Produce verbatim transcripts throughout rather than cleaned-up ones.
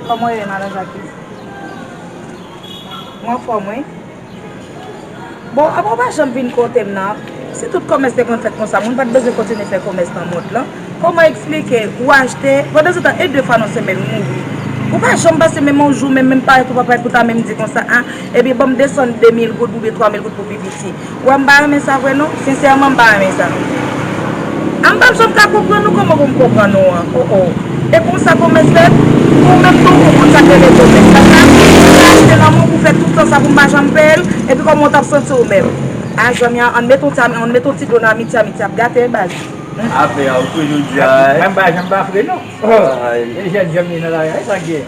Kòman w ye, madan Jackie? Mwen anfòm, wi. Bon, apa w pa janm vin kote m nan? Si tout kòmès te konn fèt konsa, moun pa t bezwen kontinye fè kòmès nan mond lan. Kòman eksplike ou achte, pandansetan e de fwa nan semèn ou mouri? Ou pa janm pase menm yon jou, menm, menm parèt ou pa parèt pou ta menm di konsa, a, ebyen, ban m desann de mil goud oubyen twa mil goud pou pi piti. Wè, m pa renmen sa vre non. Sensèman, m pa renmen sa. A, m p ap janm ka konprann nou, kòman pou m konprann nou an? O, o. E konsa kòmès fèt? Ou menm tou, ou konn sa k rele kòmès. Sa ka, ou achte nan men w pou fè tout tan sa pou m pa janm peye l, epi kòman w t ap santi w menm? A, zanmi an, ann met yon ti, ann met yon ti dlo nan amiti, amiti ap gate, baz. Afè a, ou fre jodi a, eh? Mwen m pa janm pa fre non. Ay. E jèn, jèn li nan lari a, sa k gen?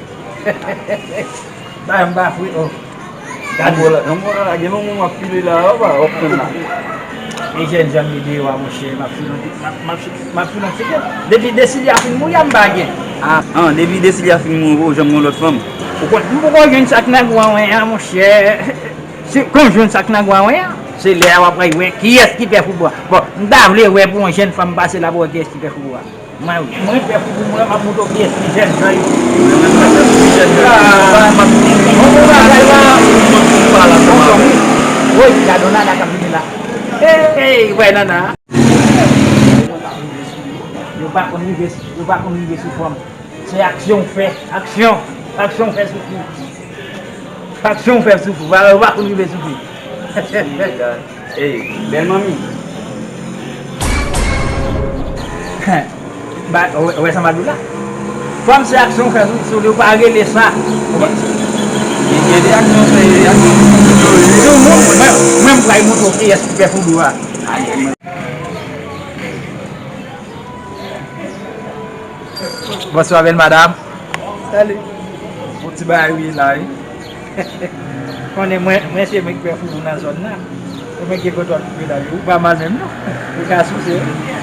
Pa janm pa fre, o. Gade. Yon mwa la, gen yon moun w ap pile la, w ap tann la. E jèn jan m ye deyò a, monchè, m ap file yon ti, m ap, m ap, m ap file yon ti kè. Depi Desilya fin mouri a, m pa gen. A, an, depi Desilya fin mouri, ou janm gen yon lòt fanm? Ou konn, m poko jwenn sa k nan gou a mwen an, monchè. Se kon jwenn sa k nan gou a mwen an, se lè a w ap wè kiyès ki pè foubwa. Bon, m ta vle wè pou yon jèn fanm pase la pou wè kiyès ki pè foubwa. Mwen, mwen pè foubou mwen, m ap montre w kiyès ki jèn jan yo. Mwen menm, mwen pè foubou jèn jan yo. Ah. Mwen pa, m ap di, bon, bon bagay la. Mwen pa la, mwen pa la. Woy, gade yon nana k ap vini la. Hey, hey, wè nana. Yo pa konn rive, yo pa konn rive sou fanm. Se aksyon w fè, aksyon, aksyon w fè soufri. Aksyon w fè soufri, pa, yo pa konn rive soufri. Ey, bèl manmi. Ba, ou wè sa m ap di w la? Fanm se aksyon w fè sou, sou li, ou pa rele sa. Ou konprann? Gen, gen de aksyon fè, aksyon. Sou moun, mwen, mwen m pral montre w kiyès ki pè foubou a. Bonswa, bèl madanm. Salut. Yon ti bagay wi la, wi. Konnen mwen, mwen se mwen ki pè foubou nan zòn nan. Mwen gen kontwòl tout medam yo. Ou pa mal menm, non. Ou ka souse, wi.